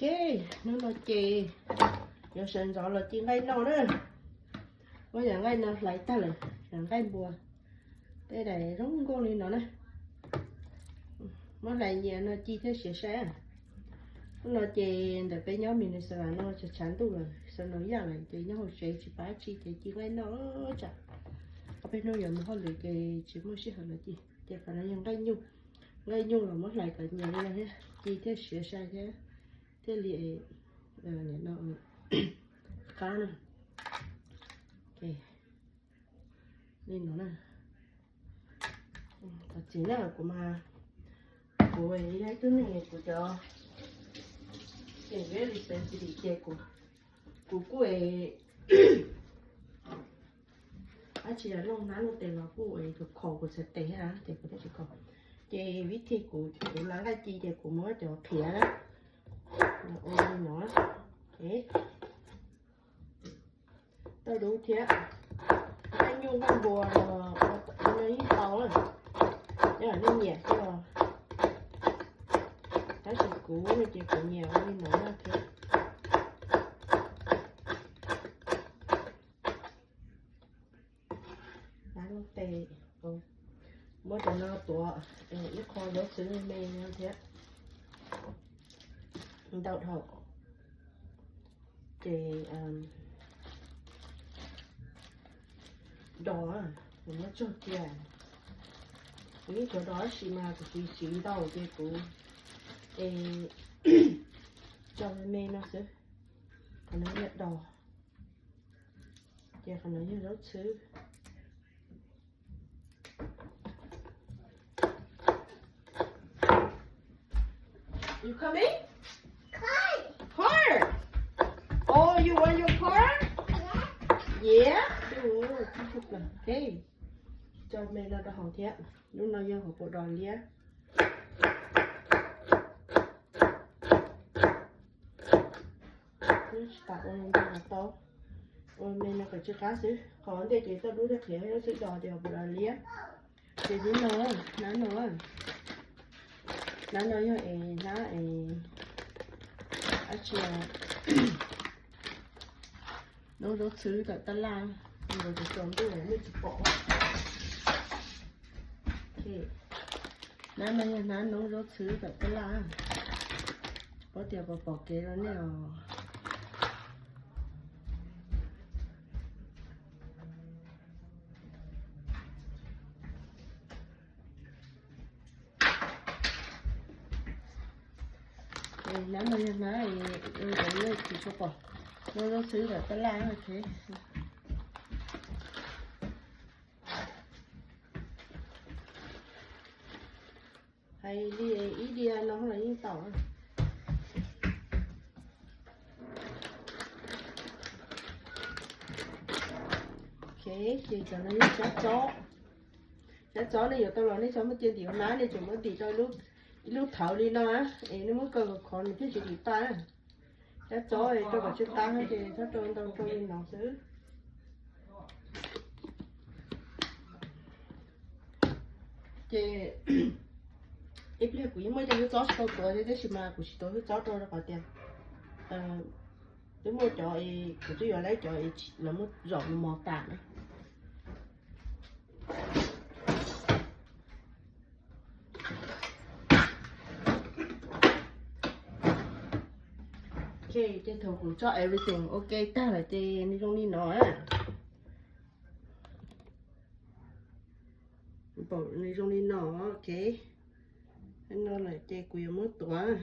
Ok, hnub no ces yuav sawv ntxov los ci nqaij noj na. Muab cov nqaij no hlais tag lawm, cov nqaij npua, tej daim zoo nkauj li no na. Muab hlais nyias no ci thiaj siav sai. Hnub no ces ntawm peb nyob Minnesota no tshav tshav ntuj lawm, snow yaj lawm ces nyob hauv tsev tsis pab ci ces ci nqaij noj tsam ob peb hnub yuav mus hauj lwm ces tsis muaj sij hawm los ci. Ces qhov no yog nqaij nyuj, nqaij nyuj los muab hlais kom nyias li no thiab ci thiaj siav sai thiab, thiaj li no qab na. Li no na. Thov txim na, kuv mas kuv ib leeg tug neeg kuv cov, ces very sensitive ces kuv kuj dab tsi los hnab luj tes los kuj tus khaus kuv txhais tes thiab ces kuv thiaj tsis khaus. Ces vib thib kuv, kuv hlais nqaij ci ces kuv muab cov qhiav na, ua li no, tau dub thiab. Nqaij nyuj nqaij npua no yeej tau, yog nej nyiam xwb os. Tab sis kuv no ces kuv nyiam ua li no thiab. Hlais luj tes, muab cov no tuav ib qho zaub txhwv me me no thiab. Ntau dhau. Ces dos, kuv muab tsuag cia. Kuv yeej cov dos tab sis mas kuv tsis siv ntau ces kuv es tso me me no xwb. Qhov no yog dos, ces qhov no yog zaub txhwv. You coming? Car. Car? Oh, you want your car? Yeah. Yeah? Okay. Tso me no rau hauv thiab. Lub no yog hauv paus dos liab. Tsis tas ua ntau los tau, ua me no kom tsw qab xwb. Qhov ntej ces toj dub thiab qhiav xwb, dos ces hauv paus dos liab. Ces hnab no, hnab no, hnab no yog es hnab es dab tsi, noob zaub txhwb tom tab laj, nkawd tsaus ntuj nej tsis pom. Hnab no yog hnab noob zaub txhwb tom tab laj, paub tias puas pom kev rau nej os. Hnab no yog hnab, nej tsis tshua pom, noob zaub txhwb tom tab laj, ok. Hais li ib diav no los yeej tau. Ok, ces cov no yog xyab txob. Xyab txob nej yuav tau los nej txhob muab cia ntim hauv hnab, nej tsuas muab ntim rau ib lub thawv li no, es nej muab kaw khov khov nws thiaj tsis dim paj. Xyab txob rau kom tsw qab ces txhob rau ntau, rau li no xwb. Ces ib pliag kuv yeej muaj cov hwj txob tsis tau tuav thiab, tab sis mas kuv tsis tuav hwj txob rau rau qhov tias twb muaj cov, kuv twb yuav lawv cov lawv muab zom mus mos tas na. Ok, ces thaum kuv tso everything ok tag lawm ces nws zoo li no. Nws zoo li no, ok. No lawm ces kuv yuav muab tuav.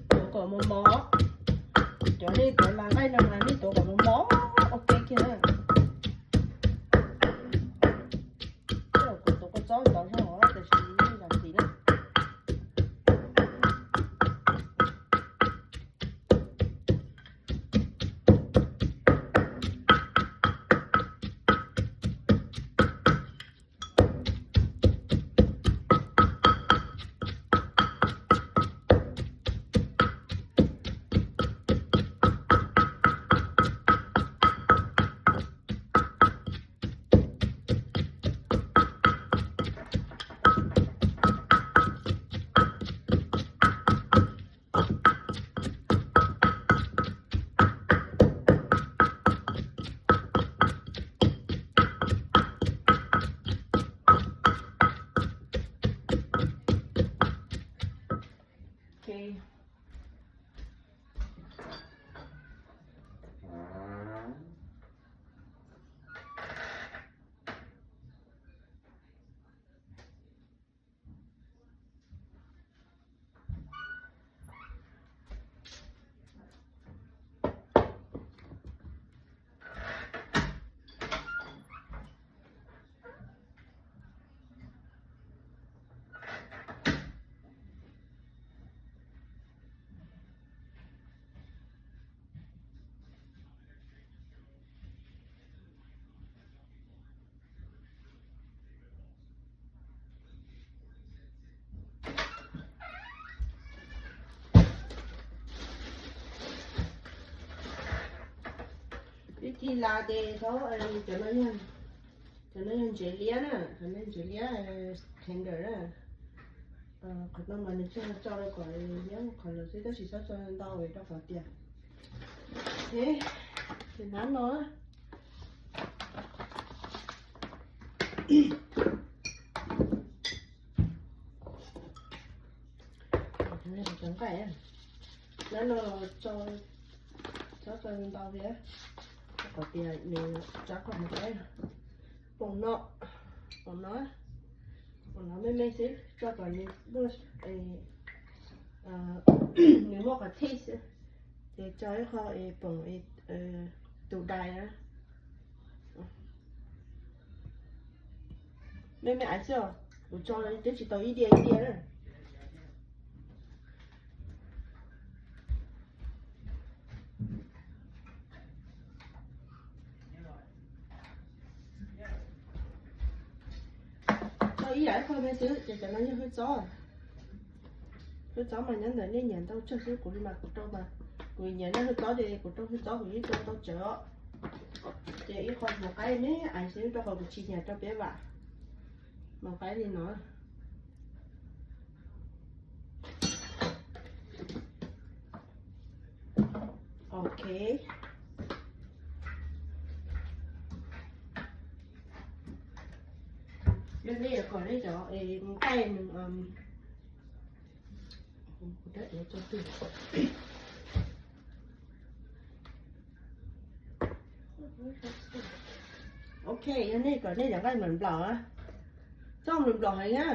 Tuav kom mos mos. Cov nej tuav mas nqaij no mas nej tuav kom mos mos ok kiag na. Kuv tuav kua txob ntawd zog tiam sis yeej zam txim na. Ok. Ib thij las ces thaum, cov no yog ntsev liab na, cov no ntsev liab tender na. Qhov no mas nws thiaj tso rau kom liab qhov lawm xwb, tab sis txhob tso ntau rau qhov tias, ces hnab no cov nqaij, hnab no tso, txhob tso ntau thiab, qhov tias nws tsa qhov no, poom no, poom no, poom no me me xwb tso kom nws muaj, nws muaj qhov taste, ces tso ib qho poom tus dais na. Me me ais xwb os, kuv tso twb tsis tau ib diav ib diav na. Tso ib yam ib qho me xwb ces cov no yog hwj txob. Hwj txob mas nyob ntawm nej nyiam ntau tsawg xwb, kuv li mas kuv rau mas, kuv nyiam noj hwj txob ces kuv rau hwj txob kuv yeej rau ntau tsawg os. Ces ib qho hmoov qaib me ais xwb rau qhov kuv tsis nyiam rau peb vam, hmoov qaib li no. Ok. Yog nej yuav kom nej cov nqaij nws, ok, yog nej kom nej cov nqaij nplaum nplaum, txhob nplaum nplaum heev na.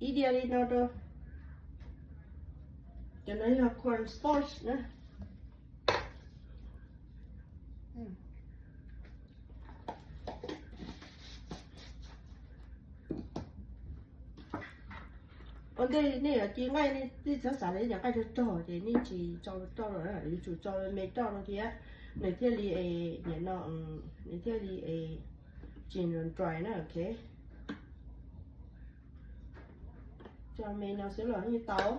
Ib diav li no rau. Cov no yog corn sponge na. Ua ntej nej yuav ci nqaij nej txhob xav tias cov nqaij rog rog ces nej tsis tso roj los, yuav tsum tso me roj no thiab, nws thiaj li es nim no, nws thiaj li es tsis dry na, ok. Tso me no xwb los yeej tau.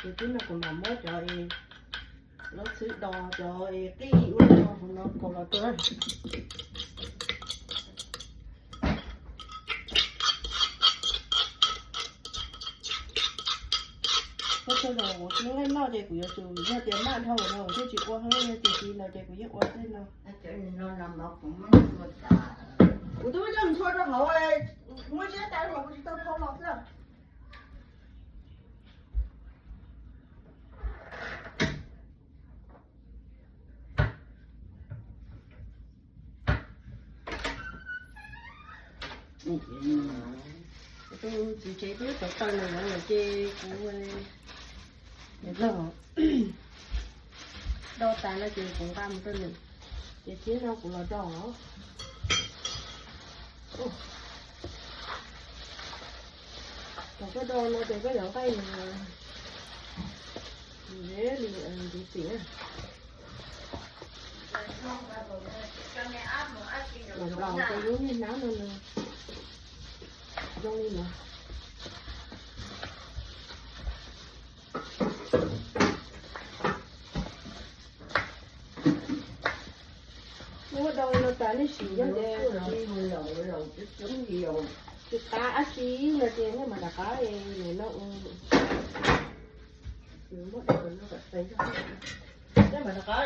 Ces tib no kuv mam muab cov es lub txhwb do cov es qij ua rau hauv no kaus los rau. Txhua txhua zaus kuv tsis noj ces kuv yuav tsum yog tias maj dhau no kuv thiaj tsis ua, yog tias tsis no ces kuv yeej ua tej no. Kuv twb muab coj mus ntxhua rau hauv, muab ziab tas los kuv tsis tau dhau los xwb. Kuv tus txiv tsev twb tau taw nws lawm ces kuv, nws log do tas no ces kuv nqa mus rau nws, ces thiab no kuv los do. Thaum koj do no ces koj yuav nqaij nws, nws li ntxim na. Los nplaum rau lub niag hnab no nws zoo li no. Muab do li no tas nej sim yog tias tsis qab dab tsi no ces nej mam rov qab, nws no muab do no kom tes, nej mam rov qab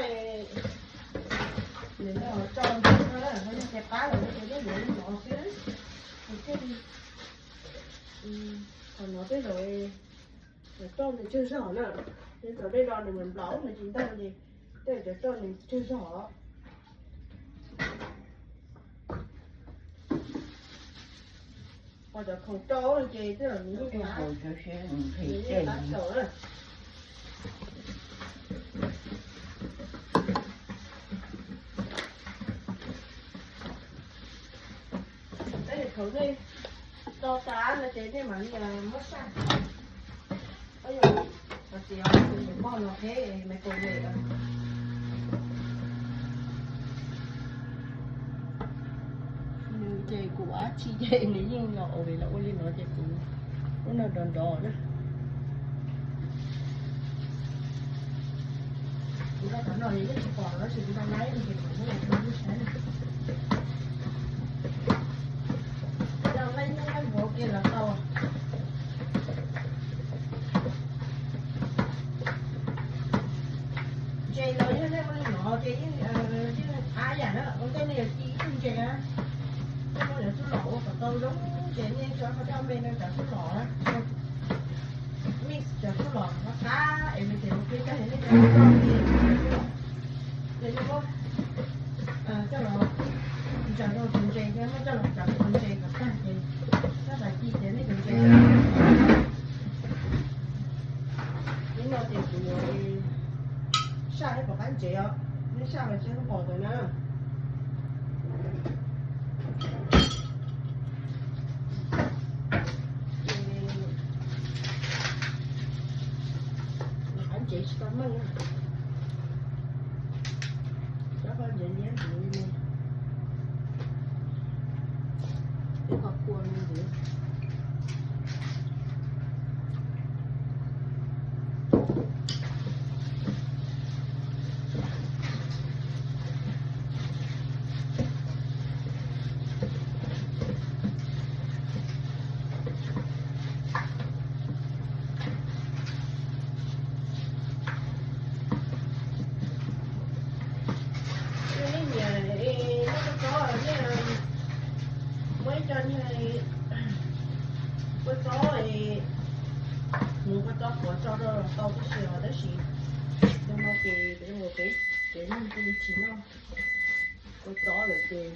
Nws tso ntawm no na, ho yog tes qab lawm no ces yeej yuav li no xwb. Thiaj li, qhov no tej zaum cov roj nws tsawg zog na, nws txawm dej no nws nplaum nws tsis ntag ces tej zaum cov roj nws tsawg zog. Ho cov khoom rau ces tej zaum nws yeej qab, nws yeej qab tau na. Tab sis thaum nej rau tas no ces nej mam li muab saj. Yog tus poj no qheb microwave. Nws ces kuv ab tsi ces nws yeej los ua li los ua li no ces kuv lub no nrov nrov na. Kuv rau qhov no yeej tsis pom tab sis kuv rau laib li ces kuv muab los rau nej saib na. Rau laib hnub laib hmo kiag los tau. Ntses los yog nej ua li no ces yeej, yeej qab yam na, ua ntej nej yuav ci ib tug ntses na. Nej muab cov txuj lom ua kom tau zoo ces nej tso qhov coj me no cov txuj lom na. Mix cov txuj lom qab qab es me tes ua peb tag es nej cov txuj lom ces, ces nej muab coj los ntsaws rau tus ntses thiab muab coj los cov tus ntses kom tag ces sab tas ci ces nej tus ntses. Hnub no ces kuv yuav saj nej pom qab ntsev os, nej saj los tsis pom ntawd na. Qab ntsev tsis tau meej na. Rab qau ntsev liab ntxiv li, ib qho kua li ntxiv. Nej nyiam muab kua txob, nej muab ib co niag kua txob, hmuv kua txob qhuav tso rau los tau tib si os, tab sis zoo no ces peb, peb neeg cia li tsis noj kua txob lawm ces.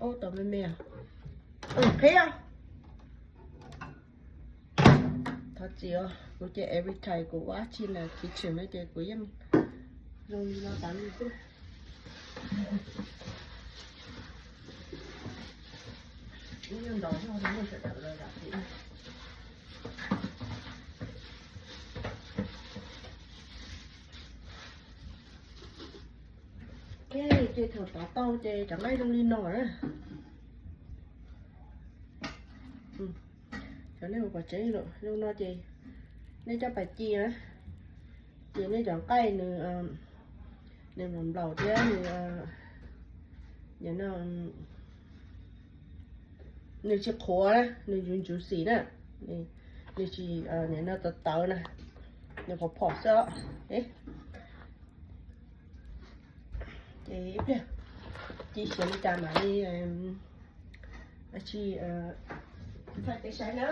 Ub, tau me me. Qhib. Thov txim os, kuv ces every time kuv ua dab tsi na, khiv tshwm no ces kuv yeej zoo li no tas li xwb. Ib nyuag ntaus zog rau nej sawv daws los zam txim. Ok, ces thaum tav tau ces cov nqaij zoo li no na. Cov nej ua kom tseeb lawm zoo no ces nej coj pas ci na, ces nej cov nqaij nws, nws nplaum nplaum thiab nws, nws tsis qhuav na, nws juicy juicy na, nws tsis nim no tawv tawv na, nws phom phom xwb os. Ces ib pliag ci siav li cas mam li thaij peb saib na.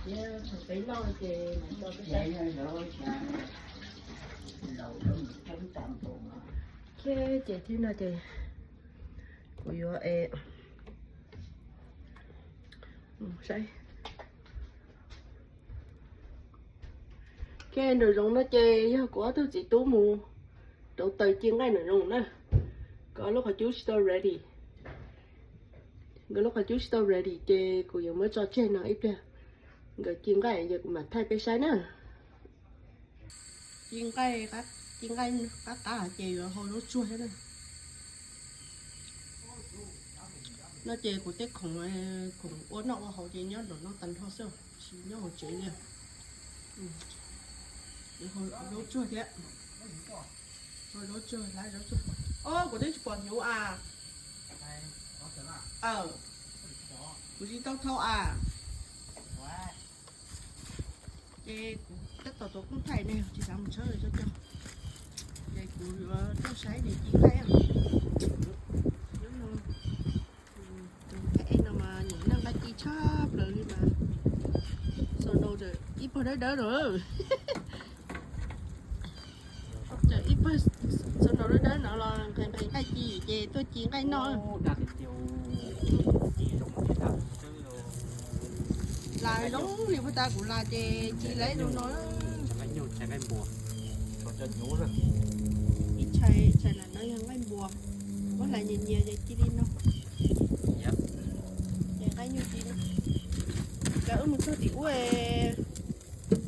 Thaum peb noj ces mam tso peb saib. Ok, ces thib no ces kuv yuav es saib. Ok, nraum zoov no ces yog kuv ob tug txiv tub mus rauv taws ci nqaij nraum zoov na, nkawd lub qhov cub tsis tau ready. Nkawd lub qhov cub tsis tau ready ces kuv yuav muab tso tseg no ib pliag. Nkawd ci nqaij ces kuv mam thaij peb saib na. Ci nqaij, ci nqaij qab qab ces yuav hau zaub tsuag thiab na. No ces kuv tej khoom, khoom ua noj ua haus ces nyob nraum no tag nrho xwb, tsis nyob hauv tsev li. Hau zaub tsuag thiab. Hau zaub tsuag, hlab zaub tsuag. Ob, kuv twb tsis pom hnyuv as. Kuv tsis tau thau as. Ces kuv tab tom tuav koob thaij ne, tsis xav mus tshawb cov cog. Ces Kuv yuav tuaj saib nws ci nqaij. Tus nqaij no mas nyiam noj nqaij ci tshaj plaws li mas. Snow ib pawg dawb dawb no. Ib pawg snow dawb dawb no los nqhis nqaij ci ces tuaj ci nqaij noj. Las zoo li puag ta kuv las ces ci lawm zoo no. Ib tshais, tshais no yog nqaij npua, muab hlais nyias nyias ces ci li no. Ces nqaij nyuj ci no. Ces wb mus txog tim ub,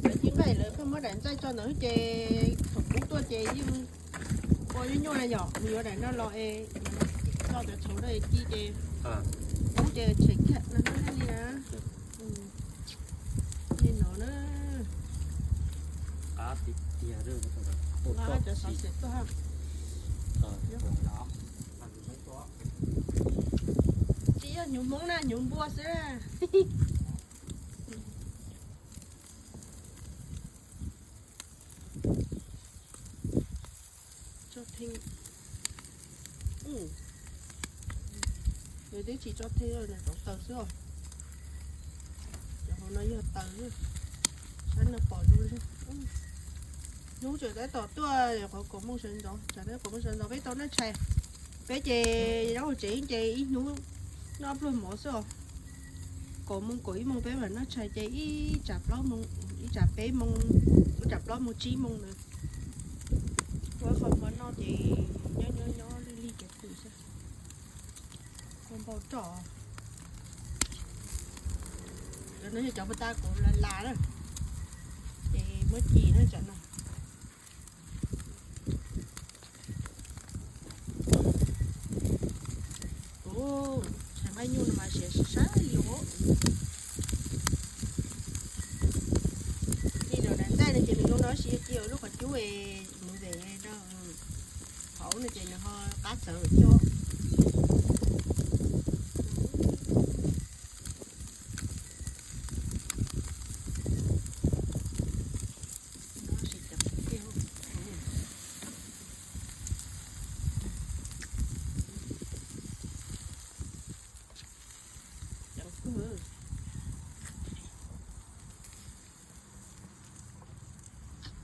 lawv ci nqaij lawv pheej muab daim ntxaij tso ntawd ces thaum kuv tuaj ces yeej ua nyuaj nyuaj na yom, mus yuav daim no los es tso cov tshauv no ci ces ub ces tshem kiag no li na. Li no na. Qab tiag tiag. Cov xov xwm tuaj. Tsis yog hnyuv Hmoob na, hnyuv npua xwb. Tso thee. Nws twb tsis tso thee, nws rauv taws xwb os. Cov hauv no yog taws, sab no pom zoo. Hnub tseem tab tom tuaj, qhov kaum moos sawv ntxov, tsam no kaum moos sawv ntxov peb tau noj tshais. Peb ces nyob hauv tsev ces ib hnub noj ob pluag mov xwb os. Kaum moos kaum ib moos peb mam noj tshais ces ib tsam plaub moos, ib tsam peb moos, ib tsam plaub moos tsib moos na. Ua qhov qhov no ces nyob nyob nyob lig lig ces pw xwb. Kua npau roj. Cov no yog cov puag ta kuv las las na, ces muab ci na tsam no. Ub, tshais nqaij nyuj no mas siav sab sab li os. Li daim ntxaij no ces nws zoo no, tab sis yog ci lub qhov cub es mus vem no hauv no ces nws ho qab txawv lawm thiab.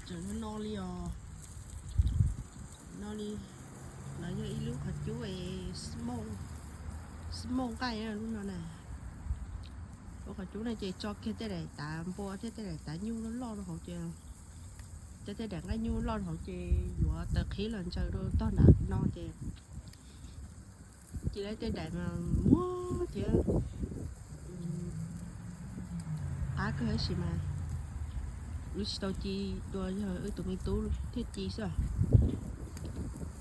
Tseem no li os. No li, no yog ib lub qhov cub es smoke nqaij lub no na. Lub qhov cub no ces tso kiag tej daim tav npua thiab tej daim tav nyuj loj loj rau hauv ces, tej tej daim nqaij nyuj loj rau hauv ces yuav taws qhib los ntsaws rau tog nram no ces ci lawm tej daim mas muag thiab qab kawg tab sis mas wb tsis tau ci dua, yog wb tus me tub thiaj ci xwb.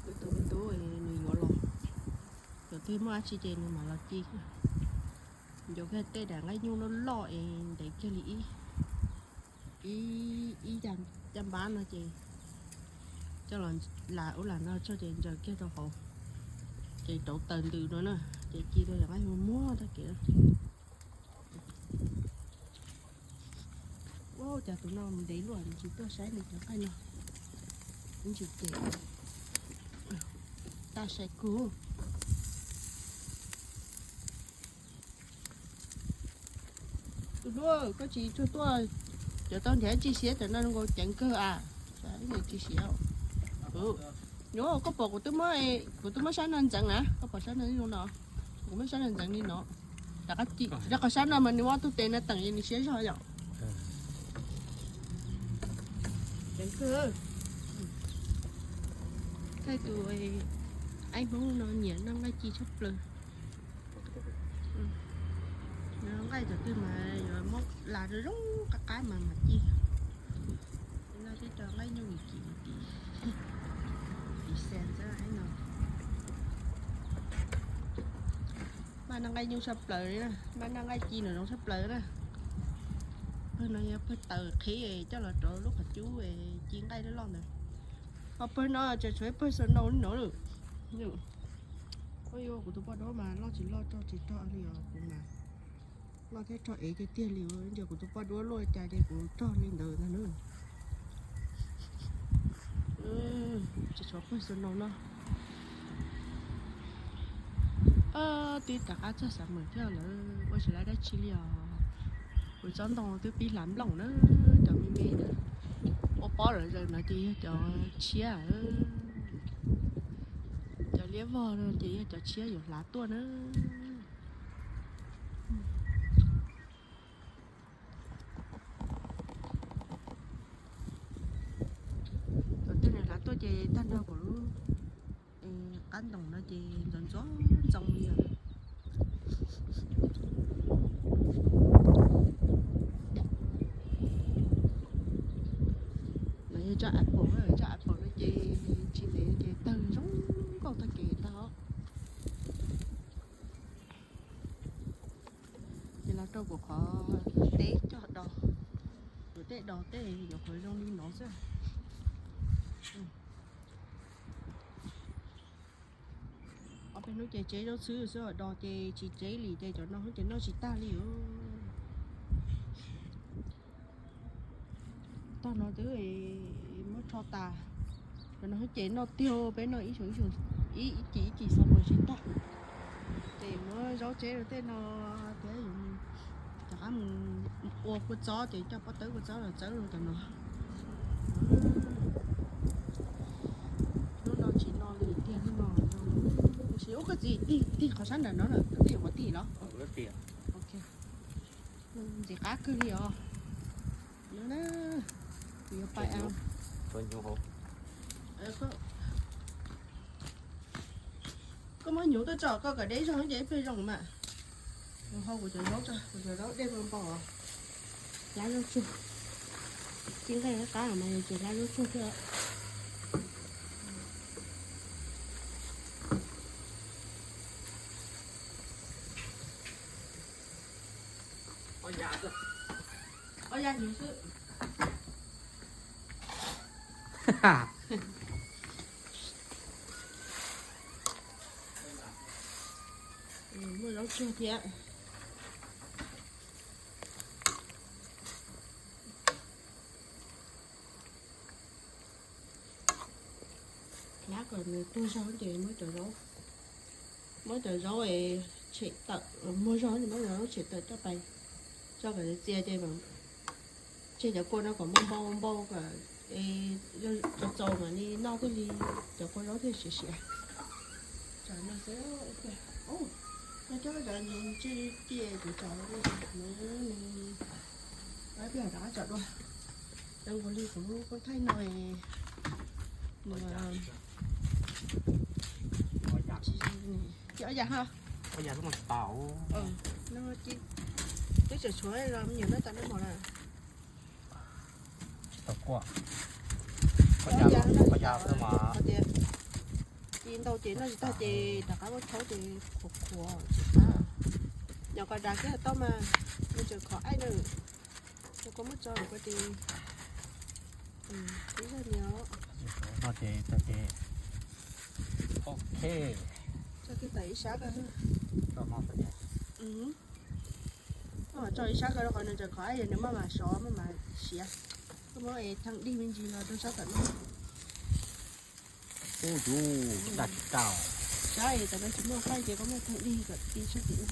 Wb tus me tub nws yuav los, thaum twg muaj dab tsi ces nws mam los ci. Ncuav kiag tej daim nqaij nyuj loj loj es ntev kiag li ib, ib, ib caj npab no ces coj los lam ub lam no tso ces ntsaws kiag rau hauv, ces rauv taws ntws no na, ces ci rau yam nqaij muag muag tag kev. Ua cas tus no ntev luaj tsis tuaj saib nws cov nqaij no. Ntsis ces tag sai kug. Tus hlub, koj tsis tsuag tuaj, cov tau nrhiav tsis siav, cov no nkaus ceev kawg a. Tsis siav. Yuav koj pom kuv twb muab, kuv twb muab sab no ntxeev na, koj pom sab no zoo no, kuv muab sab no ntxeev li no. Rau qhov sab no mas nws muab tus tes no teem nws siab zog yom. Ceev kawg. Thaij tus aib Hmoob no nyiam noj nqaij ci tshaj plaws. Noj nqaij thaum twg mas yuav muab las zoo zoo qab qab mas mam ci. Noj tib co nqaij nyuj kim kim tim xas xwb no. Maj noj nqaij nyuj tshaj plaws li na, maj noj nqaij ci nws zoo tshaj plaws na. Pawg no yog pawg taws qhib coj los rau lub qhov cub ci nqaij loj loj ntawd. Ho pawg no tseem tshuav ib pawg snow li no lawm. Ua yuav kuv tus poj duab mas loj tsis loj rog tsis rog li os, kuv mas loj thiab rog ev tiag tiag li. Ntsia kuv tus poj duab luaj cas ces kuv rog li ntawd ntag nawb. Tsis tshuav pawg snow no. Twb rov qab txog xav mus thiab lawm, ua tsis laib dab tsi li os. Kuv tsob ntoo twb pib hlav nplooj na, cov me me na. Ua pob lawm zaws no ces yog cov tshiab, cov liab vog no ces yog cov tshiab yuav hlav tuaj na. Cov twg nws hlav tuaj ces tag nrho kuv lub qab ntoos no ces ntxoov ntxoov ntxoo li os. No yog tsob apple, tsob apple no ces tsis ntev ces tawg zoo nkauj tag kev tag. Ces los rau kuv qhov teb coj dos, kuv tej dos tej yuav qhov zoo li no xwb. Ob peb hnub ces tseb zaub txhwb xwb, dos ces tsis tseb li ces cov no ces noj tsis tag li os. Tag no twb muab rho tas, cov no ces noj tiag, peb noj ib xyoo ib xyoo, ib cim ib cim xav mus tsis tag. Ces muab zaub tseb rau tej no thiab, rov qab mus ua kua txob ces coj pob tawb kua txob los txawb rau cov no. Hnub no tsis no li tiag, hnub no zoo. Tab sis ub, koj txiv tig, tig qhov sab nram no na, tig qhov tig los. Ntxim qab kawg li os. No na, kuv yuav pais. Koj muab hnyuv tuaj tso koj kom deb zog ces ib pliag zoo mas. Kuv hau kuv cov zaub tso, kuv cov zaub dej npau npau. Hlab zaub tsuag. Ci nqaij qab mas yuav tsum hlab zaub tsuag thiab. Ob ya hnyuv xwb. Muaj zaub tsuag thiab. Hlab kom nws tuag zog ces muab cov zaub, muab cov zaub tshem tawm, muag zog ces muab cov zaub tshem tawm coj pais tso kom txias ces tseg cov kua no kom npau npau npau kom txaus txaus mam li noj thiaj li, cov kua zaub thiaj siav siav. Tsam no xwb, no coj cov hnyuv tseg tiag kuv tso no, peb rov qab tso dua. Zoo nkaus li kuv lub koob thaij no, ces ob yam ho. Twb tseem tshuav los me nyuam noj tau noj mov na. Tsis tau kuaj. Ci ntau ces noj tsis tag ces rov qab muab rhaub ces khuav khuav tsis qab. Nyom kos dav kiag tau mas, nws tseem khov aib na. Koj muab tso koj ces ib zaj ni os. Tso kiag tawm ib sab ko. Tso ib sab ko rau qhov nws tseem khov aib, nws maj mam sov maj mam siav. Koj muab es theej dig me ntsis los rau sab tom no. Ub, yus dag tsis tau. Sab es tom no tsis muaj qaij ces koj muab theej dig kom ti sab tim ub.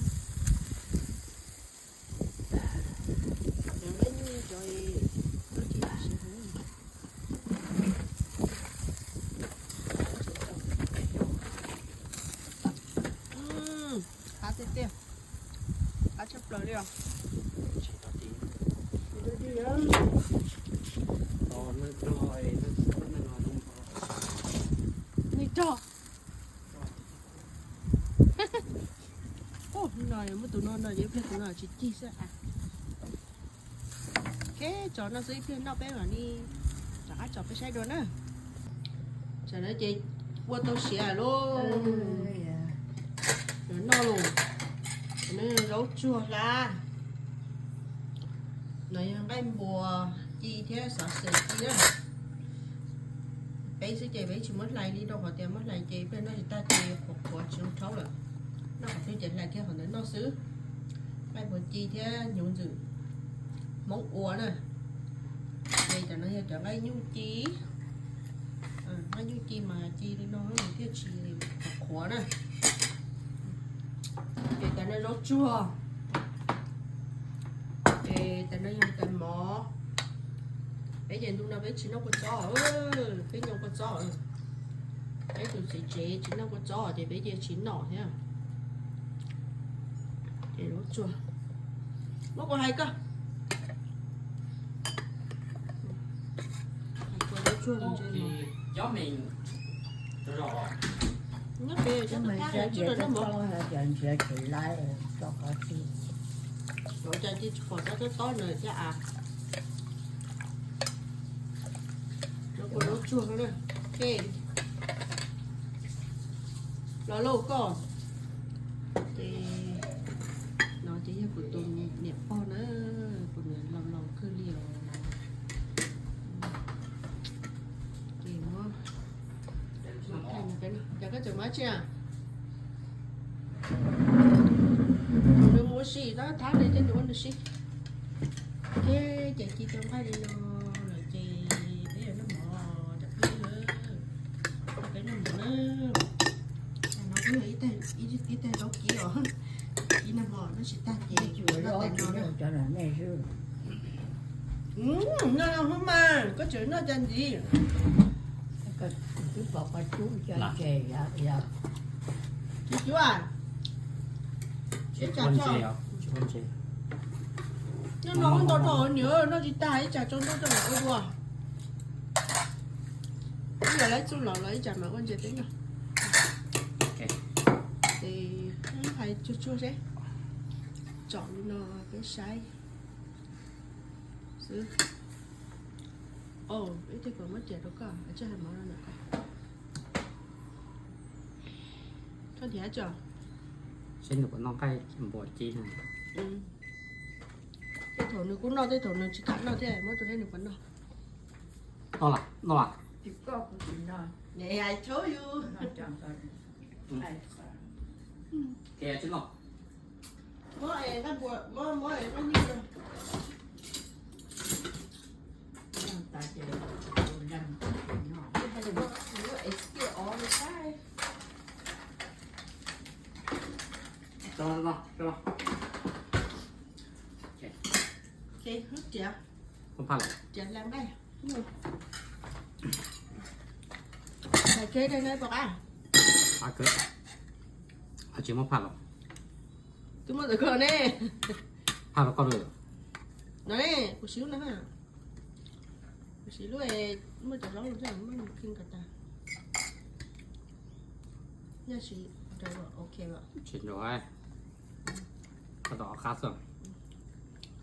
Cov nqaij nyuj cov, qab tiag tiag, qab tshaj plaws li os. Neeg rog. Ub, no muab tus no no ces ib pliag tus no tsis cig xwb. Ces tso no xwb, ib pliag noj peb mam li rov qab tso peb saib dua na. Tsam no ces ua tau siav lawm. Yuav noj lawm. Zaub tsuag hlab. No yog nqaij npua ci thiab xov xwm ci na. Peb xwb ces peb tsis muab hlais li, rau qhov tias muab hlais ces ib pliag noj tsis tag ces qhuav qhuav tsis zoo rhaub lawm. Noj qhov twg ces hlais kiag qhov ntawd noj xwb. Nqaij npua ci thiab hnyuv ntxwm Hmoob ua na. Ces cov no yog cov nqaij nyuj ci. Qab nyuj ci mas ci li no nws thiaj tsis qhuav na. Ces tas no zaub tsuag, ces tas no yog tas mov. Peb ces ntu no peb tsis noj kua txob, peb noj kua txob. Peb tus txiv tsev tsis noj kua txob ces peb ces tsis noj thiab. Ces zaub tsuag, muab kuv hais koj. Kua zaub tsuag ntse no. Nyob pem cov tag tsis noj mov. Ua cas tsis pom cov tob tob no thiab a. Kua zaub tsuag na. Los lauj koj. Ces no ces yog kuv tus niam pog na, kuv niam laus laus kawg li os. Ces muab, muab thaij no peb no, cas koj tseem muab tsi a? Nws mus ua si tab thab li thiab nws ua nws si. Ces ces ci tau nqaij li no lawm ces peb yuav noj mov cov phooj ywg, peb noj mov na. Tam no kuj yog ib teg zaub kib os, ib nag hmo noj tsis tag ces noj tas no na. Noj no mas koj tseem noj cas ntxiv. Twb pom koj cub cov ntses yom. Tsis cub a? Ib tsam tso. Noj no ntau dhau niam, noj tsis tag ib tsam tso ntuj tso mam ua dua. Wb los laib txuj lom los ib tsam mam ua ntses peb noj. Ces hais tsuag tsuag seb, tsom li no peb saib xwb. Ib teg kom muab riam rau koj, tsij hais mov rau ntawm koj. Koj nrhiav tso. Seb nws puas noj nqaij npua ci. Tej thaum nws kuj noj, tej thaum nws tsis kam noj thiab, muab rau seb nws puas noj. Noj las, noj las. Tsis noj. Riam, riam hla nqaij. Hais kev dai na pom qab. Tsis muab phaj los? Twb muab ntawm koj ne. Phaj los koj lawm. No ne, kuv siv lub no ha. Kuv siv lub, muaj cov zaub los muaj nws khij nkaus tas. Yog siv rau ok lawm. Tsis nrau, koj tau ob qab xwb.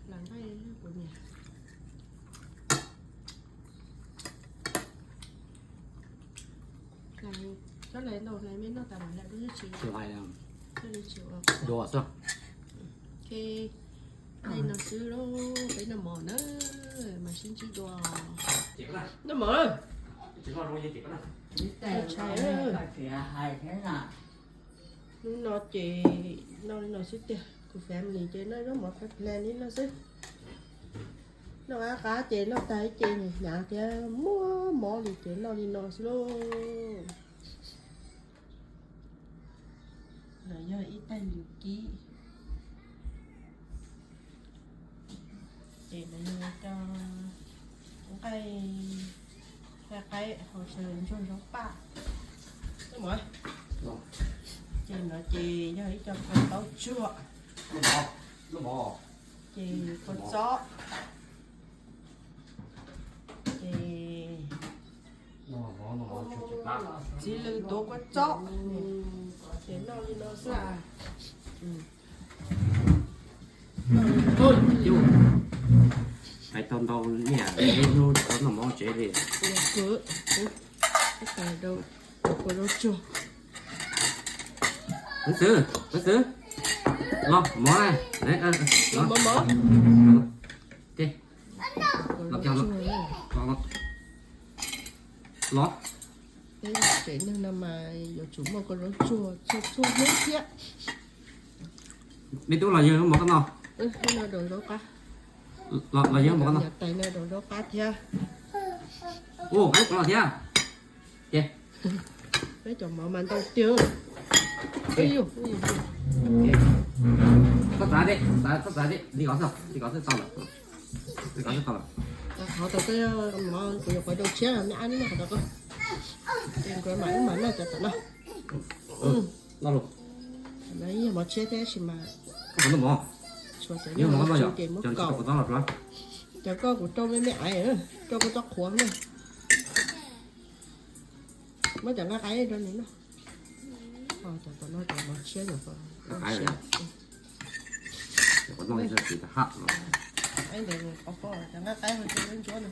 Hla nqaij kuv niam. Coj hlais ntau hlais me noj tas mam hlais dua, tsis hlais, dua xwb. Hlais no xwb lauj, peb noj mov na, mas sib ntsib dua. Noj mov. Ntshai. Hnub no ces noj li no xwb tiag, kuv family ces noj zaub mov plag plag li no xwb. Noj qab qab ces noj tag ib ce hnyav hnyav thiab muaj mob li ces noj li no xwb lauj. Lawv yog ib tais liv kib. Ces lawv yog cov nqaij, nqaij qaib hauv sawv ntsuag zaub paj. Ces no ces yog ib co kua taub tsuag, ces kua txob, ces txiv lws tuav kua txob, ces noj li no xwb. Hais tau ntau niam, hnub tau noj mov tsev li. Kua zaub tsuag. Pev xwm, pev xwm, los mov, los mov, los, los. Peb tsev neeg no mas yuav tsum muaj kua zaub tsuag txhua txhua hnub thiab. Me tub los yawg mov koj noj. Los yawg mov koj noj. Tais no daus zaub qab thiab. Ua qab koj noj thiab. Ces Peb cov mov mas ntau tiag. Koj txav thiab, koj txav thiab, li ko xwb, li ko xwb tau lawm. Li ko xwb tau lawm. Qhov tau koj mov kuv yuav qhov rau tshiab me ab neb qhov tau koj. Ces nkawd mam wb mam noj cov tom no. Noj los. Yog mov tshiab thiab sis mas. Koj puas noj mov? Tshuav cov noj mov no yom, ces muab kaus. Cov koj kuv rau me me aiv, rau koj txoj qhuav na. Muab cov nqaij qaib rau nws noj. Cov tom no cov mov tshiab yom. Cov nqaij qaib ho rau ntsuab no.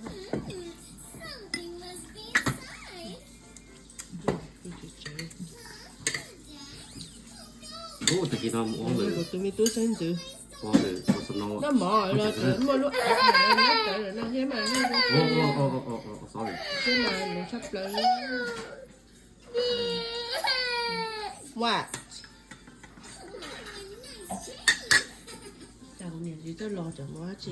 Tag kis no mus ua ntawm kuv tus me tub xeeb ntxwv. Noj mov los tseem muaj lub av no tawv lawm no thiab mas. Thiab mas lus tshaj plaws. What? Cas kuv niam tsis txawj los cov mov dab tsi.